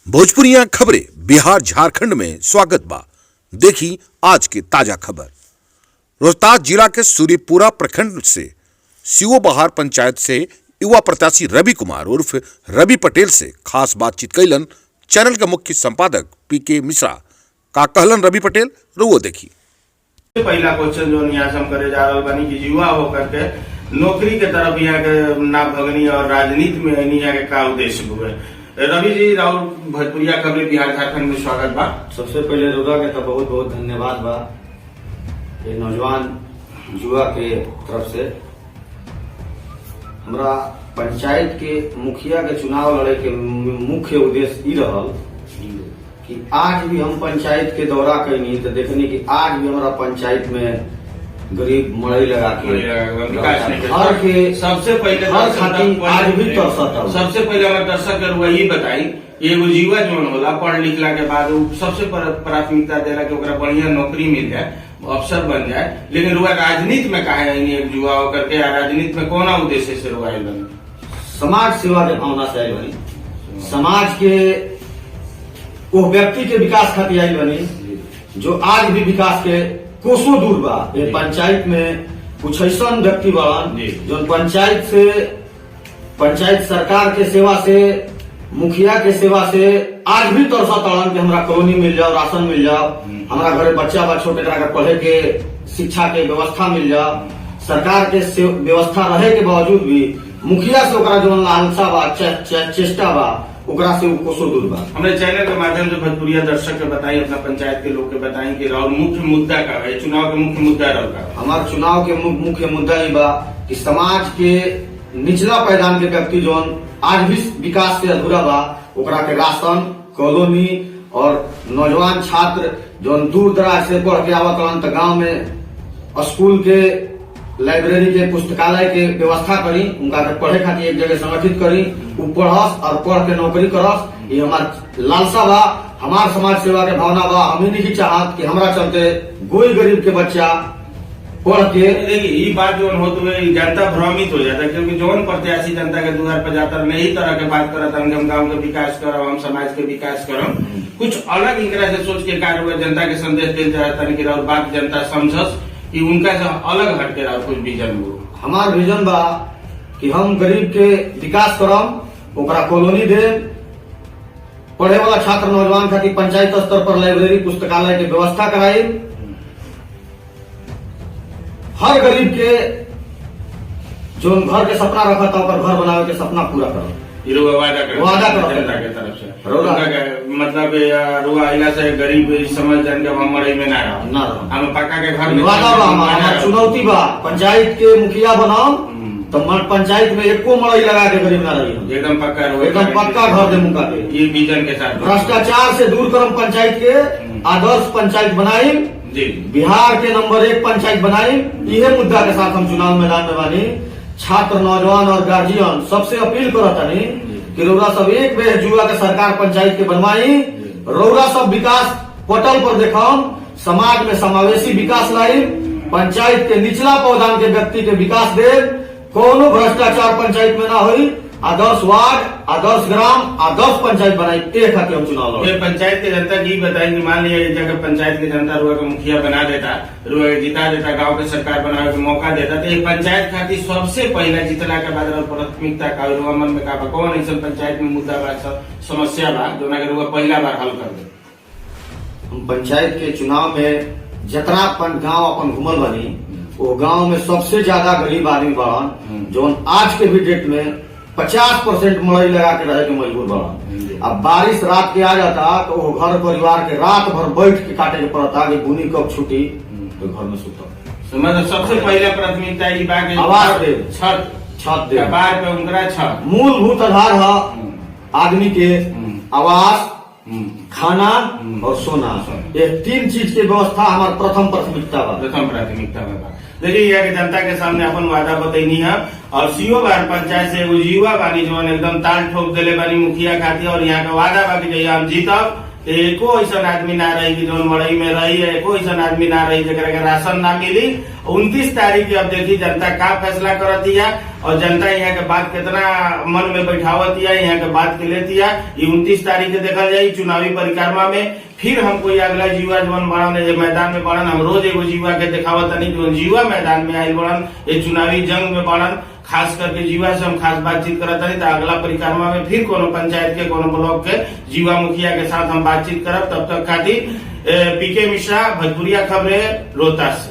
भोजपुरिया खबरें बिहार झारखंड में स्वागत बा। देखी आज की ताजा खबर। रोहतास जिला के सूर्यपुरा प्रखंड से सीओ बहार पंचायत से युवा प्रत्याशी रवि कुमार उर्फ रवि पटेल से खास बातचीत कैलन चैनल के मुख्य संपादक पी के मिश्रा। का कहलन रवि पटेल, रुओ देखी। पहला क्वेश्चन जो यहाँ से हम करे जा रहल बानी कि युवा होकर के नौकरी के तरफ यहाँ के ना भगनी और राजनीति में आनी, यहाँ के का उद्देश्य हुए? रवि जी, राहुल, भोजपुरिया खबरें बिहार झारखंड में स्वागत बा। सबसे पहले रुदा के तो बहुत बहुत धन्यवाद बा। ये नौजवान युवा के तरफ से हमरा पंचायत के मुखिया के चुनाव लड़े के मुख्य उद्देश्य ई रहल कि आज भी हम पंचायत के दौरा कैनी तो देखनी कि आज भी हमारा पंचायत में गरीब मड़ई लगा के मड़ई लगा के विकास नहीं कर घर के सबसे पहले घर खातिर आज भी तरसत हौ। सबसे पहले हमारे दर्शक के वही बताई, एगो जीवा जौन होला पढ़ लिखला के बाद उ सबसे प्राथमिकता देला कि ओकरा बढ़िया नौकरी मिल जाए, अफसर बन जाए, लेकिन रुआ राजनीति में काहे आईनी एक युवा होकर के? आ राजनीति में कौन उद्देश्य से रुआ आइल बनी? समाज सेवा के भावना से आयल बनी। समाज के वो व्यक्ति के विकास खातिर आयल बनी जो आज भी विकास के कोसों दूर बा। ये पंचायत में कुछ ऐसा व्यक्ति बड़न जो पंचायत से, पंचायत सरकार के सेवा से, मुखिया के सेवा से आज भी तरसत तड़न कि हमरा कॉलोनी मिल जाओ, राशन मिल जाओ, हमरा घरे बच्चा बा छोटे, एकरा के पढ़े के शिक्षा के व्यवस्था मिल जाओ। सरकार के व्यवस्था रहे के बावजूद भी मुखिया से ओकरा जो लालसा बा, चेष्टा बा, ओकरा से उ कोसों दूर बा। हमरे चैनल के माध्यम से भोजपुरिया दर्शक के बताई, अपना पंचायत के लोग के बताई कि राहुल मुख्य मुद्दा का है, चुनाव के मुख्य मुद्दा राहुल का? हमार चुनाव के मुख्य मुद्दा ये बा कि समाज के निचला पायदान के व्यक्ति जौन आज भी विकास से अधूरा बा, ओकरा के राशन, कॉलोनी और नौजवान छात्र जौन दूर दराज से पढ़ के आवत रहन तो गांव में स्कूल के, लाइब्रेरी के, पुस्तकालय के व्यवस्था करी, उनका के पढ़े खातिर एक जगह संगठित करी, उ पढ़स और पढ़ के नौकरी करस। ये हमार लालसा बा, हमार समाज सेवा के भावना बा। हम ही नहीं चाहत कि हमरा चलते कोई गरीब के बच्चा पढ़ के देखिए, ये बात जो होते हुए जनता भ्रमित हो जाता है, क्योंकि जौन प्रत्याशी जनता के द्वार पर जाता है यही तरह के बात करता है कि हम गांव के विकास करब, हम समाज के विकास करब। कुछ अलग इनकरा से सोच के कार्य हुआ जनता के संदेश दिल जाता है कि और बात जनता समझस कि उनका से अलग हटके और कुछ विजन हो? हमार विजन बा कि हम गरीब के विकास करम, ओकरा कॉलोनी देम, पढ़े वाला छात्र नौजवान खातिर पंचायत स्तर पर लाइब्रेरी, पुस्तकालय के व्यवस्था कराई, हर गरीब के जो घर के सपना रखा था ओकर घर बनावे के सपना पूरा करम। ये लोग वादा कर वादा करत जनता के तरफ से रोगा। उनका मतलब या रुआ आइला से गरीब समझ जान के हम मरई में ना रहो। ना रहो। हम पक्का के घर में वादा बा हमार, हमार चुनौती बा, पंचायत के मुखिया बनाओ तो पंचायत में एको मड़ई लगा के गरीब ना रही हम। एकदम पक्का रहो। एकदम पक्का घर दे मुका के। ये विजन के साथ भ्रष्टाचार से दूर करम पंचायत के, आदर्श पंचायत बनाई, बिहार के नंबर 1 पंचायत बनाई। इहे मुद्दा के साथ हम चुनाव मैदान में बानी। छात्र, नौजवान और गार्जियन सबसे अपील करत तानी कि रौरा सब एक बेर जुआ के सरकार पंचायत के बनवाई, रौरा सब विकास पटल पर देखाओ, समाज में समावेशी विकास लाई, पंचायत के निचला पौधान के व्यक्ति के विकास दे, कोनो भ्रष्टाचार पंचायत में ना होई, आदर्श वार्ड, आदर्श ग्राम, आदर्श पंचायत बनाई, एक खातिर हम चुनाव लड़ब। ये पंचायत के जनता की बताएंगे, मान लिया एक जगह पंचायत के जनता रुआ के मुखिया बना देता, रुआ के जिता देता, गांव के सरकार बनावे के मौका देता, तो ये पंचायत खातिर सबसे पहला जितला के बाद प्राथमिकता का रुआ मन में का बा? कौन ऐसा पंचायत में मुद्दा बा, समस्या बा जो ना रुआ पहला बार हल कर दे? हम पंचायत के चुनाव में जितना अपन गांव अपन घूमल बनी, वो गांव में सबसे ज्यादा गरीब आदमी बड़न जो आज के भी डेट में 50% मड़ई लगा के रहे के मजबूर बड़न। अब बारिश रात के आ जाता तो वो घर परिवार के रात भर बैठ के काटे के पड़ता कि बुनी कब छुटी तो घर में सुतब। तो मतलब सबसे पहला प्राथमिकता ये बा कि आवास दे। छत। छत दे। कपार पे उनकरा छत। मूलभूत आधार है आदमी के आवास, खाना और सोना। ये 3 चीज के व्यवस्था हमार प्रथम प्राथमिकता बा। प्रथम प्राथमिकता बा। देखिए, यहाँ के जनता के सामने अपन वादा बतैनी है और सीओ बार पंचायत से एगो युवा बानी जो एकदम ताल ठोक देले बानी मुखिया खातिर और यहाँ का वादा बा कि जहिया हम जीतब तो एको ऐसा आदमी ना रही कि जौन मड़ई में रही, एको ऐसा आदमी ना रही जरा के राशन ना मिली। 29 तारीख के अब देखी जनता का फैसला करतिया और जनता यहाँ के बात कितना मन में बैठावतिया, यहाँ के बात के लेतिया। ये 29 तारीख के देखल जाई चुनावी परिक्रमा में। फिर हम कोई अगला जीवा जवन बड़न ये मैदान में बड़न, हम रोज एगो जीवा के देखावत नहीं, जवन जीवा मैदान में आयल बड़न, ये चुनावी जंग में बड़न, खास करके जीवा से हम खास बातचीत करत हनी। तो अगला परिक्रमा में फिर कोनो पंचायत के, कोनो ब्लॉक के जीवा मुखिया के साथ हम बातचीत करब। तब तक खातिर पीके मिश्रा, भोजपुरिया खबरें, रोहतास से।